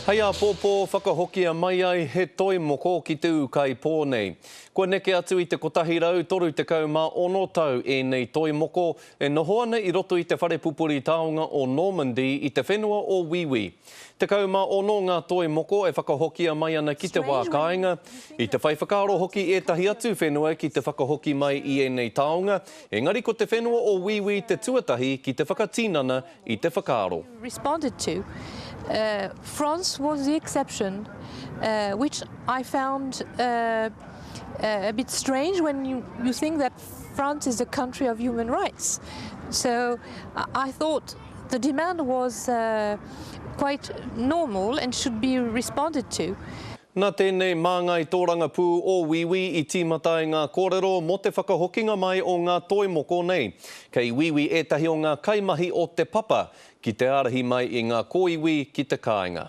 Hei āpōpō whakahokia mai ai he toi moko ki te ūkaipō nei. Kua neke atu i te 136 tau ēnei toi moko e noho ana i roto i te whare pupuri taonga o Normandy i te whenua o Wīwī. 16 ngā toi moko e whakahokia mai ana ki te wā kāinga, i te whai whakaaro hoki ētahi atu whenua ki te whakahoki mai i ēnei taonga, engari ko te whenua o Wīwī te tuatahi ki te whakatinana i te whakaaro. Responded to, France was the exception, which I found a bit strange when you, you think that France is a country of human rights. So I thought the demand was uh, quite normal and should be responded to. Nā tēnei māngai tōrangapū o Wīwī i tīmata ai ngā kōrero mō te whakahokinga mai o ngā toi moko nei. Kei Wīwī ētahi o ngā kaimahi o Te Papa ki te ārahi mai i ngā kōiwi ki te kāinga.